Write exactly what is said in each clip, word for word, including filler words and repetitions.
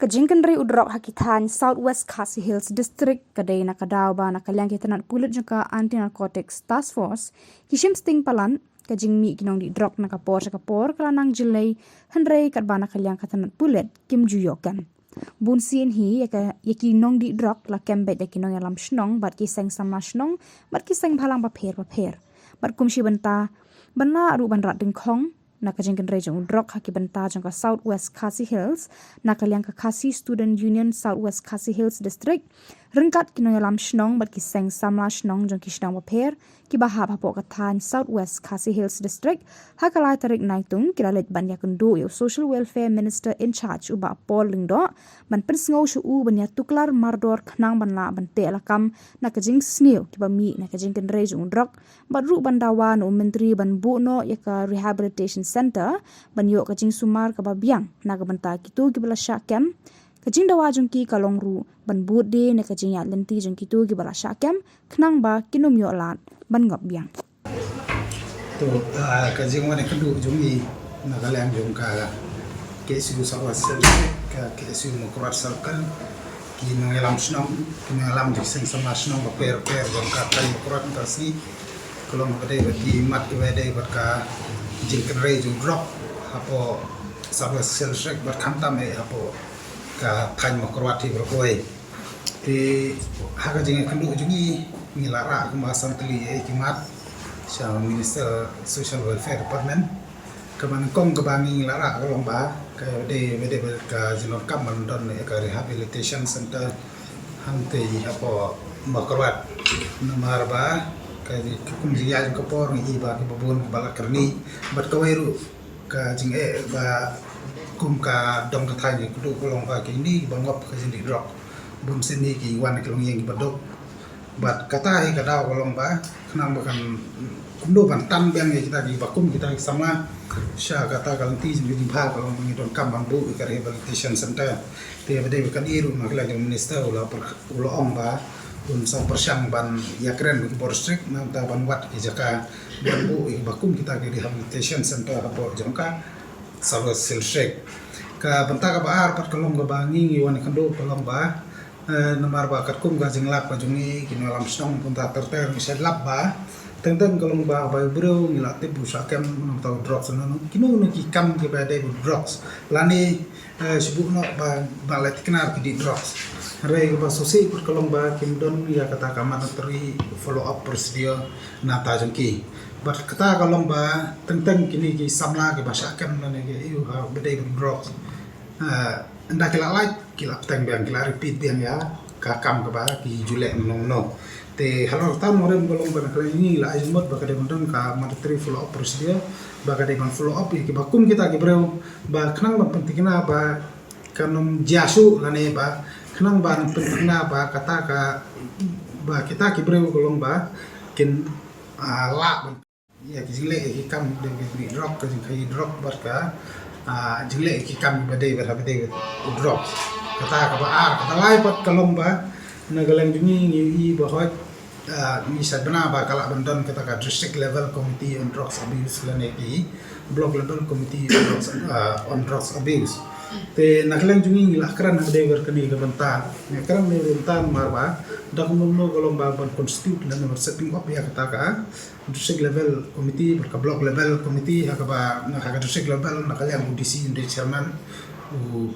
Ka jingkynrei u drok ha ki thaiñ South West Khasi Hills District ka dei na ka daw ba na ka liang ki tnat pulit jong ka Anti Narcotics Task Force ki shim sting palat ka jingmih ki nongdih drok na ka por sha ka por ka la nang jyllei, hynrei katba na ka liang ka tnat pulit kim ju ïoh kem. Bun sien hi ïa ka, ïa ki nongdih drok la kem beit ïa ki nongïalam shnong bad ki seng samla shnong bad ki seng bhalang bapher bapher. Bad kum shi bynta ban lah ruh ban rat dyngkhong na ka jingkynrei jong u drok ha ki bynta jong ka South West Khasi Hills, na ka liang ka Khasi Student Union South West Khasi Hills District ryngkat ki nongïalam shnong bad ki seng samla shnong jong ki shnong bapher kiba hap hapoh ka thaiñ South West Khasi Hills District, ha ka lai tarik Naitung ki la leit ban ïakynduh ïa u Social Welfare Minister in charge u Bah Paul Lyngdoh ban pynsngew sha u ban ïatuklar mardor khnang ban lah ban teh lakam na ka jingsniew kiba mih na ka jingkynrei jong u drok, bad ruh ban dawa na u Myntri ban buh noh ïa ka Rehabilitation Centre ban ïoh ka jingsumar kaba biang na ka bynta kito kiba la shah kem. Ka jingdawa jong ki ka long ruh ban bud de na ka jingïaid lynti jong kito kiba la shah kem khnang ba kin ym ïoh lad ban ngop biang. To, ah, ka jingwan ïakynduh jong ngi na ka liang jong ka K S U South West Circle, ka K S U Mawkyrwat Circle, ki nongïalam shnong, ki nongïalam jong ki seng samla shnong bapher bapher jong ka thaiñ Mawkyrwat mynta ka sngi ka long ba dei bad ki mat kiba dei bad ka jingkynrei jong u drok hapoh South West Circle bad khamtam eh hapoh ka thaiñ Mawkyrwat hi baroh kawei. Te ha ka jingïakynduh jong ngi, ngi la rah kumba san tylli eh ki mat sha Minister Social Welfare Department. Kaba nyngkong kaba ngi la rah ka long ba ka dei, ba dei ka jingdonkam ban don ïa ka rehabilitation centre hangtei hapoh Mawkyrwat. Namar ba ka, ka kum jingïaid jong ka por ngi i ba kiba bun kiba la kyrni bad kawei ruh ka jingeh ba kum ka dong ka thaiñ ka dei ka long ba kine ba ngop ka jingdih drok. Bun sien ki wan ki longïing kiba duk. Bad kata hi ka daw ka long ba khnang ba kan kumno ban tan biang ïa kita kiba kum kita ki samla sha kata ka lynti jong ka jingbha ka long ba ngi donkam ban buh ïa ka rehabilitation centre. Te ba dei ba kan ïoh ruh na ka liang jong u Minister u la pyrkhat, u la ong ba un sa pyrshang ban ïakren bad ki bor district na ka bynta ban wad ki jaka ban buh ïa kiba kum kita ki rehabilitation centre hapoh jong ka South West District. Ka bynta kaba ar pat ka long kaba ngi ngi wan ïakynduh ka long ba, eh, namar ba katkum ka jinglap ka jong ngi ki nongïalam shnong bynta ter ter ngi shait lap ba teng teng ka long ba haba u briew ngi la tip u shah kem na ka bynta u drugs, na kino kino ki kam kiba dei bad u drugs lane, eh, shu buh noh ba, ba la thikna ki dih drugs. Hynrei kaba shisha pat ka long ba kim don ïa kata ka mandatory follow up procedure na ka bynta jong ki. Bad kata ka long ba teng teng kine ki samla kiba shah kem lane ki ïoh ha ba dei bad drugs, eh, ynda ki la lait ki la bteng biang, ki la repeat biang ïa ka kam kaba ki ju leh mynno mynno. Te halor kata nongrim ka long ba na ka liang ngi la ai jingmut ba ka dei ban don ka mandatory follow up procedure, ba ka dei ban follow up ïa kiba kum kita ki briew ba khnang ban pynthikna ba kan ym jia shuh lane ba khnang ban pynthikna ba kata ka, ba kita ki briew ka long ba kin, ah, lah ban ïa ki jingleh ïa ki kam dei ki dih drok, ka jingkhaii drok bad ka, ah, jingleh ïa ki kam ba dei bad ha ba dei bad u drok. Kata kaba ar, kaba lai pat ka long ba na ka liang jong ngi ngi i ba hoi, ah, ngi shait bna ba ka lah ban don kata ka district level committee on drugs abuse lane ki block level committee on drugs, ah, on drugs abuse. Te na ka liang jong ngi ngi la kren ha ba dei bad kane ka bynta, ngi kren ha ba dei bad bynta namar ba da kumno kumno ka long ba ban constitute lane ban setting up ïa kata ka district level committee bad ka block level committee, ha kaba na ka district level na ka liang u D C un dei chairman, u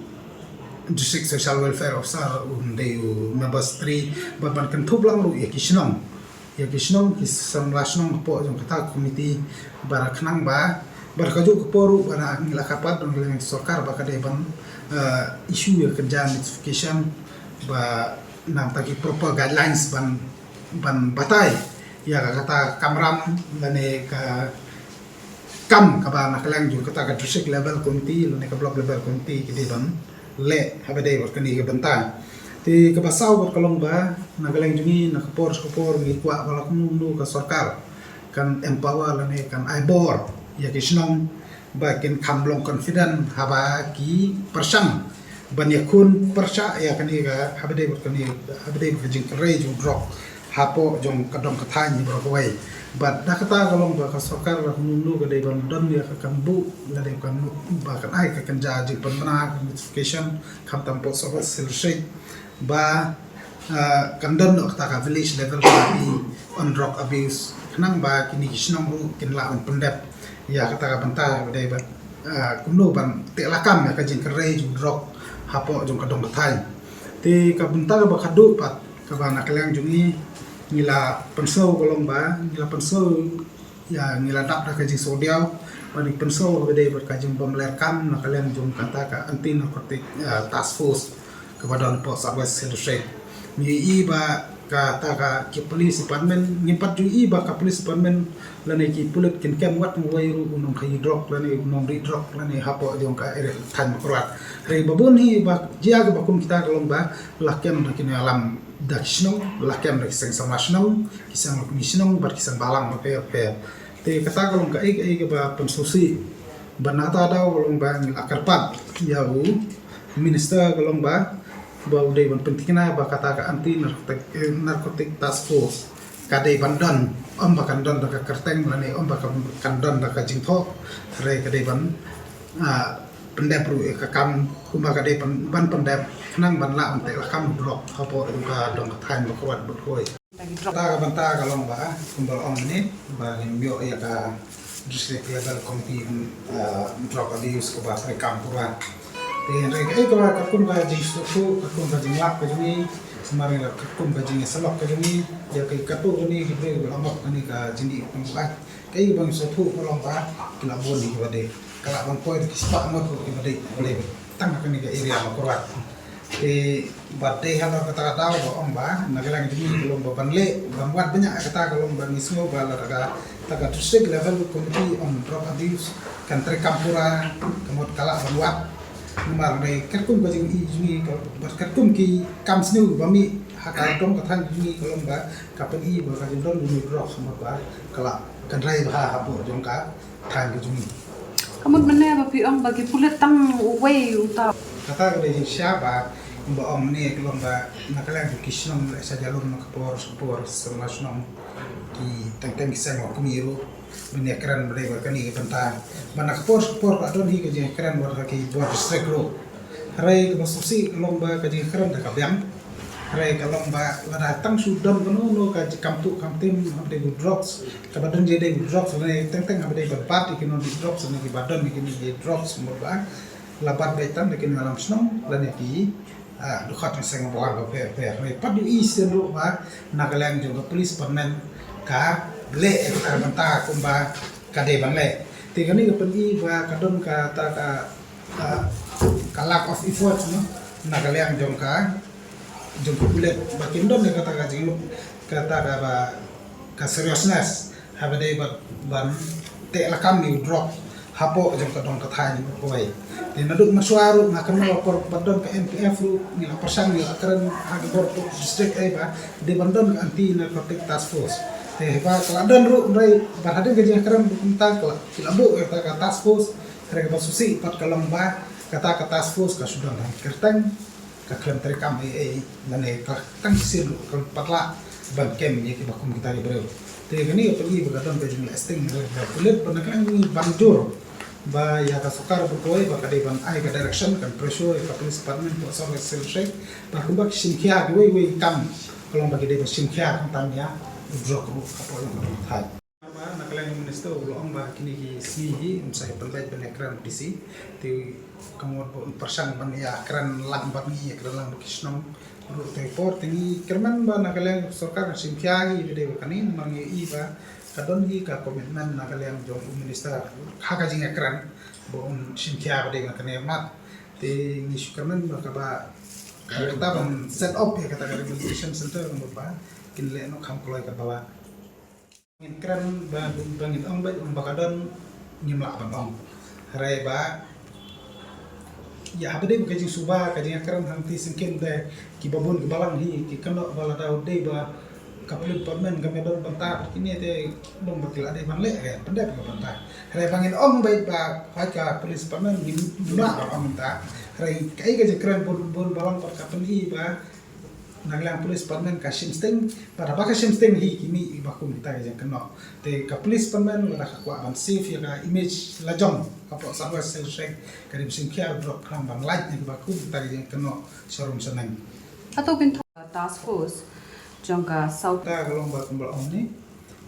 district social welfare officer un dei u member secretary, bad ban kynthup lang ruh ïa ki shnong, ïa ki shnong ki samla shnong hapoh jong kata committee, bad khnang ba, bad kajuh ka por ruh ba na ngi la kyrpad na ka liang sorkar ba ka dei ban, eh, issue ïa ka kynja notification ba na ka bynta ki proper guidelines ban, ban batai ïa ka kata kamram lane ka kam kaba na ka liang jong kata ka district level committee lane ka block level committee ki dei ban leh ha ba dei bad kane ka bynta. Te kaba saw bad ka long ba na ka liang jong ngi na ka por sha ka por ngi kwah ba la kumno kumno ka sorkar kan empower lane kan ai bor ïa ki shnong ba kin kham long confident haba ki pyrshang ban ïakhun pyrshah ïa kane ka, ha ba dei bad kane, ha ba dei bad ka jingkynrei jong u drok hapoh jong ka dong ka thaiñ hi baroh kawei. Bad da kata ka long ba ka sorkar la kumno ka dei ban don ïa ka kam buh, la dei kan ba kan ai ka kynja jingpynbna ka notification khamtam pok sorkar sil shek ba, ah, kan don noh kata ka village level committee on drug abuse khnang ba kine ki shnong ruh kin lah ban pyndep ïa kata ka bynta ba dei ba, ah, kumno ban teh lakam ïa ka jingkyrhai jong drug hapoh jong ka dong ka thaiñ. Te ka bynta kaba khadduh pat kaba na ka liang jong ngi ngi la pynsngew ka long ba ngi la pynsngew ïa ngi la dap da ka jingsngewdiaw ba ngi pynsngew ba dei bad ka jingbym leh kam na ka liang jong kata ka anti narcotic, ah, task force kaba don hapoh South West Hills District. Ngi ïohi ba kata ka ki police department, ngim pat ju ïohi ba ka police department lane ki pulit kin kem wat uwei ruh u nongkhaïi drug lane u nongrieh drug lane hapoh jong ka area thaiñ Mawkyrwat. Hynrei ba bun hi ba jia kaba kum kita ka long ba la kem da ki nongïalam da ki shnong, la kem da ki seng samla shnong, ki seng lok mi shnong bad ki seng balang bapher bapher. Te kata ka long kaei kaei kaba pynsngewsih. Bad na kata ka daw ka long ba ngi la kyrpad ïa u minister ka long ba ba u dei ban pynthikna ba kata ka anti narcotic, eh, narcotic task force ka dei ban don, ym ba kan don da ka kyrteng lane ym ba kan, kan don da ka jingthoh, hynrei ka dei ban, ah, pyndep ruh ïa ka kam kumba ka dei ban, ban pyndep khnang ban lah ban teh lakam drug hapoh ka dong ka thaiñ Mawkyrwat Butkhuid. Kata ka bynta ka long ba kumba la ong mynne ba ngim ïoh ïa ka district level committee, ah, drug abuse kaba treikam pura. Te hynrei kaei kaba ka kum ka jingsngewthuh, ka kum ka jinglap ka jong ngi, namar ka kum ka jingïasyllok ka jong ngi ïa ka, katto katne ki briew ba la mut kane ka jingdih pynbuaid. Kaei kaba ngi sngewthuh ka long ba ki la bun hi kiba dei, ka lah ban poi da ki spah ngut kiba dei, kiba dei tang ha kane ka area Mawkyrwat. Te ba dei halor kata ka daw ba ong ba na ka liang jong ngi ka long ba ban leh ban wad bniah kata ka long ba ngi sngew ba la ka, ta ka district level committee on drug abuse kan treikam pura, ka mut ka lah ban wad. Namar dei katkum ka jingïohi jong ngi ka, bad katkum ki kam sniew ba mih ha ka dong ka thaiñ jong ngi ka long ba ka pyni ba ka jingdon jong u drug ka mut ba ka lah kynrei bha hapoh jong ka thaiñ ka jong ngi. Ka mut mynne ba phi ong ba ki pulit tang uwei uta. Kata ka dei jingshisha ba, ba ong mynne ka long ba na ka liang ki shnong leh sha jalum na ka por sha ka por, shnong shnong ki teng teng ki seng lok kmie ruh ban ïakren ba dei bad kane ka bynta. Ba na ka por sha ka por ka don hi ka jingkren bad ha ki bor district ruh. Hynrei kaba sngewsih ka long ba ka jingkren da ka biang. Hynrei ka long ba lada tang shu don kano kano ka jingkam tuh kam tim haba dei bad drugs, kaba don jingdei bad drugs lane teng teng haba dei bad bat ïa ki non drugs lane kiba don ïa ki drugs mut ba la bat beit tang da ki nongïalam shnong lane ki, ah, dkhot ïaseng bor bapher bapher. Hynrei pat ïohi shisien ruh ba na ka liang jong ka police department ka leh ïa kata ka bynta kumba ka dei ban leh. Te kane ka pyni ba ka don kata ka, ah, ka lack of effort, no, na ka liang jong ka, jong ka pulit ba kim don ïa kata ka jinglup, kata ka ba, ka seriousness haba dei ban, ban teh lakam ïa u drug hapoh jong ka dong ka thaiñ kawei. Te naduh mynshuwa ruh nga kynmaw por ba don ka N P F ruh ngi la pyrshang ngi la kren ha ka bor district ei ba dei ban don ka anti narcotic task force. Te haba ka la don ruh hynrei bad hadien ka jingkren ba kumta ka la, ki la buh ïa kata ka task force. Hynrei kaba sngewsih pat ka long ba kata ka task force ka shu don ha kyrteng, ka khlem treikam ei ei lane ka tang shisien ruh ka pat lah ban kem ïa kiba kum kita ki briew. Te kane ka pyni ba ka don ka jingleh sting ka pulit ba na ka liang ban jur ba ïa ka sorkar ba kawei ba ka dei ban ai ka direction, kan pressure ïa ka police department, ka sorkar sel shek ba kumba ki shim khia kiwei kiwei ki kam ka long ba ki dei ban shim khia khamtam ïa u drug ruh hapoh jong ka dong thaiñ. Ba na ka liang u minister u la ong ba kine ki sngi hi un sa ïa pynbeit ban ïakren bad D C. Te ka mut ba un pyrshang ban ïakren lang bad ngi, ïakren lang bad ki shnong ruh. Te por te ngi kyrmen ba na ka liang sorkar kan shim khia hi ba dei ba kane, namar ngi ïohi ba ka don hi ka commitment na ka liang jong u minister ha ka jingïakren ba un shim khia ba dei ba kane mat. Te ngi shu kyrmen ba kaba, kata ban set up ïa kata ka rehabilitation center ka mut ba kin leh noh kham kloi kaba lah. Ngin kren ba, ba ngin ong ba, ba ka don ngim lah ban ong. Hynrei ba ïa haba dei ba ka jingsuba ka jingkren hangtei syngkien te kiba bun kiba lang hi ki kynnoh ba lada dei ba ka police department kam don bynta kine te long ba ki la dei ban leh ka pyndep ka bynta. Hynrei ba ngin ong ba, ba hoi ka police department ngim lah ban ong bynta. Hynrei kaei ka jingkren bun bun balang pat ka pyni ba Na ka liang police department ka shim sting, bad haba ka shim sting hi ki mih ba kum kita ki jingkynnoh. Te ka police department lada ka kwah ban save ïa ka image la jong ka pdeng South West Khasi Hills District, ka dei ban shim khia drok khnang ban lait na kiba kum kita ki jingkynnoh sharum shaneng. Hato kin task force jong ka South. Ta ka long ba kumba ong ni,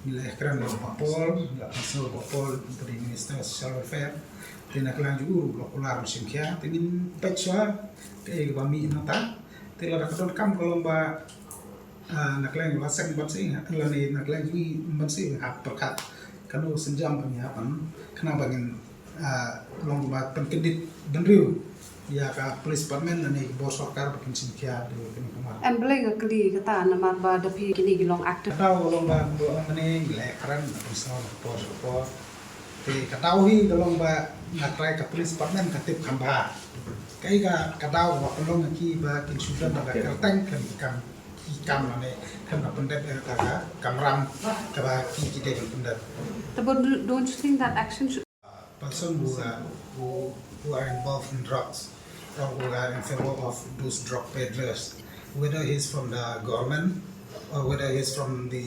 ngi la kren la ba Paul, la answer ba Paul, Deputy Minister Social Welfare. Te na ka liang jong u la kular shim khia, te ngin peit shuwa kaei kaba mih na ta. Te lada ka donkam ka long ba, ah, na ka liang ba seng ban seng, lane na ka liang jong ngi ban seng ha pyrkhat kano synjam ban ïa ban khnang ba ngin, ah, long ba pynkyndit bynriew ïa ka police department lane ki bor sorkar ba kin shim khia da kane ka mar. Em, balei nga kylli kata, namar ba da phi kine ki long active. Ka daw ka long ba, ba ong ne, ngi la kren na pynsaw na por sa por. Te ka daw hi ka long ba nga trai ka police department ka tip kham bha. Kaei ka, ka daw ba ka long ki ba kin shu don da ka kyrteng kan ki kam, ki kam lane kan ka pyndep ka, ka kamram kaba ki, ki dei kan pyndep. Te but don't you think that action should Person who are, who, who are involved in drugs or who are in favor of those drug peddlers, whether he's from the government or whether he's from the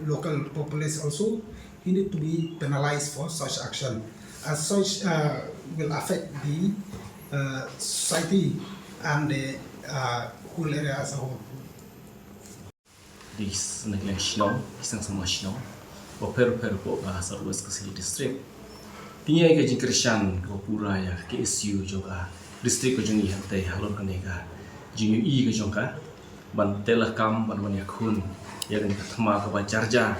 local populace also, he need to be penalized for such action. As such, uh, will affect the, uh, society and the, uh, whole area as a whole. Di na ka liang shnong, ki seng samla shnong bapher bapher hapoh ka South West Khasi Hills District. Te ngi ai ka jingkyrshan kaba pura ïa ka K S U jong ka district ka jong ngi hangtei halor kane ka jingïohi ka jong ka ban tei lakam, ban wan ïakhun ïa kane ka thma kaba jar jar,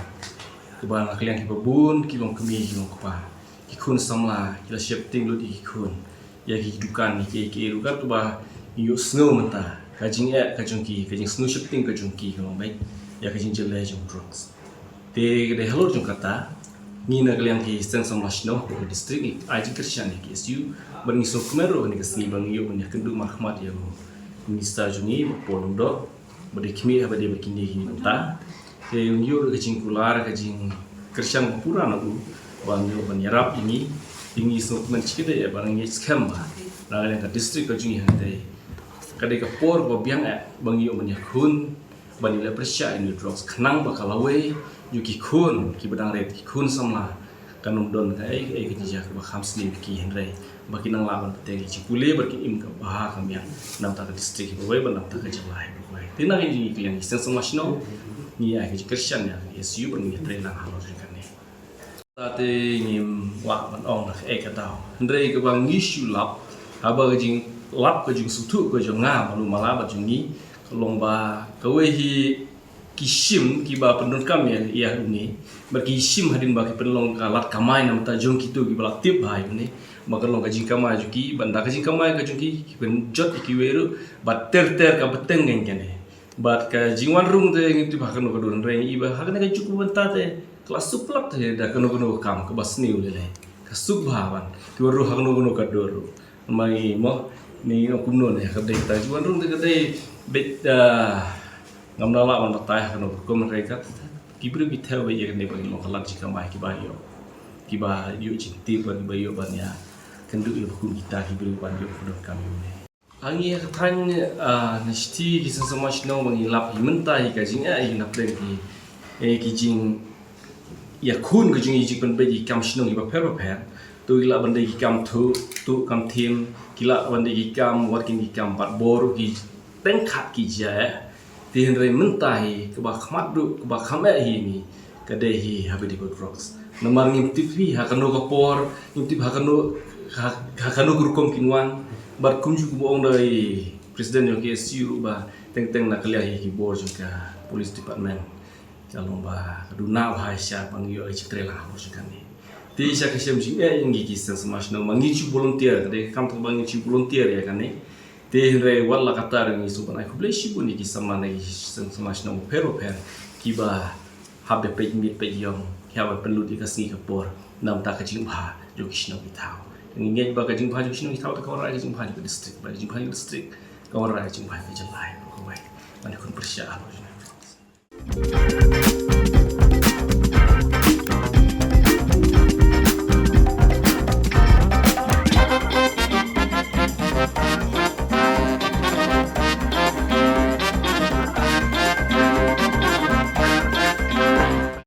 kaba na ka liang kiba bun ki long kmie, ki long kpa, ki khun samla ki la sheptieng lut ïa ki khun, ïa ki dukan, ïa ki, ki dukan, kaba ïohsngew mynta ka jingeh ka jong ki, ka jingsngew sheptieng ka jong ki ka long beit ïa ka jingjyllei jong drugs. Te ka dei halor jong kata, ngi na ka liang ki seng samla shnong ka district ngi ai jingkyrshan ïa ka K S U, bad ngi sngewkmen ruh kane ka sngi ba ngi ïoh ban ïakynduh markhmat ïa u Minister jong ngi, Bah Paul Lyngdoh, ba dei khmih haba dei ba kine ki mynta. Te ngi ïoh ruh ka jingkular, ka jingkyrshan ba pura na u ba ngi ïoh ban ïarap ïa ngi. Te ngi sngewkmen shikatdei ba ngi skhem ba na ka liang ka district ka jong ngi hangtei ka dei ka por kaba biang eh ba ngi ïoh ban ïakhun, ban ïaleh pyrshah ïa une u drugs khnang ba ka lawei jong ki khun kiba dang rit, ki khun samla, kan ym don kaei kaei ka jingjia kaba kham sniew ïa ki, hynrei ba ki nang lah ban bteng ïa ki jingpule bad ki im kaba ha ka miang na bynta ka district hi bawei bad na bynta ka jylla hi bawei. Te na ka liang ki seng samla shnong ngi ai ka jingkyrshan ïa ka K S U bad ngi ïatreilang halor jong kane. Te ngim lah ban ong da kaei ka daw, hynrei kaba ngi shu lap, haba ka jinglap ka jingsngewthuh ka jong nga bad u mala bad jong ngi, ka long ba kawei hi ki shim kiba pyndonkam ïa, ïa une, bad ki shim hadien ba ki pynlong ka lad kamai na bynta jong kito kiba la tip bha ïa une ba ka long ka jingkamai jong ki, bad da ka jingkamai ka jong ki ki pynjot ïa kiwei ruh, bad ter ter ka bteng ngi kane. Bad ka jingwan rung te ngim tip ha kano ka dur, hynrei ngi i ba ha kane ka juk ba mynta te ka la suk lap te da kano kano ka kam kaba sniew lei lei, ka suk bha ban ki wan rung ha kano kano ka dur ruh. Mai mo, ni ong kumno ne, ka dei ta ju wan rung de ka dei bit, ah, ngam nang lah ban batai ha kano ka kum, hynrei ka ki briew ki thew beit ïa kane ba ngi long ka lad jingkamai kiba ïoh, kiba ïoh jingtip, ba kiba ïoh ban ïa kynduh ïa ba kum kita ki briew ban ïoh pyndonkam ïa une. Ha ngi ha ka thaiñ, ah, na shithi ki seng samla shnong ba ngi lap hi mynta hi ka jingeh hi na pdeng ki, eh, ki jing ïakhun ka jong ngi, jingpynbeit ki kam shnong kiba pher bapher. To ki lah ban dei ki kam thuh, thuh kam thiem, ki lah ban dei ki kam wat kin ki kam bat bor, ki teng khat ki jia eh. Te hynrei mynta hi kaba khmat duh, kaba kham eh hi ngi ka dei hi haba dei ba drugs. Namar ngim tip hi ha kano ka por, ngim tip ha kano, ha, ha kano ka rukom kin wan. Bad kumjuh kumba ong da i president jong ka K S U ruh ba teng teng na ka liang hi ki bor jong ka police department. Ka long ba ka duna bha shisha ba ngi ïoh ka jingtrei lang ha ka por jong kane. Te sha ka shem jingeh ïa ngi ki seng samla shnong ba ngi ju volunteer, ka dei ka kam ba ngi ju volunteer ïa kane. Te hynrei wat la katta ruh ngi sngewbha ban ai khublei shibun ïa ki samla na ki seng samla shnong bapher bapher kiba hap ban peit miet peit ïong, ki hap ban pynlut ïa ka sngi ka por na bynta ka jingbha jong ki shnong ki thaw. Ngi ngeit ba ka jingbha jong ki shnong ki thaw te ka wanrah ka jingbha jong ka district, ba ka jingbha jong ka district ka wanrah ka jingbha jong ka jylla hi baroh kawei. Ban khun pyrshah halor jong ngi.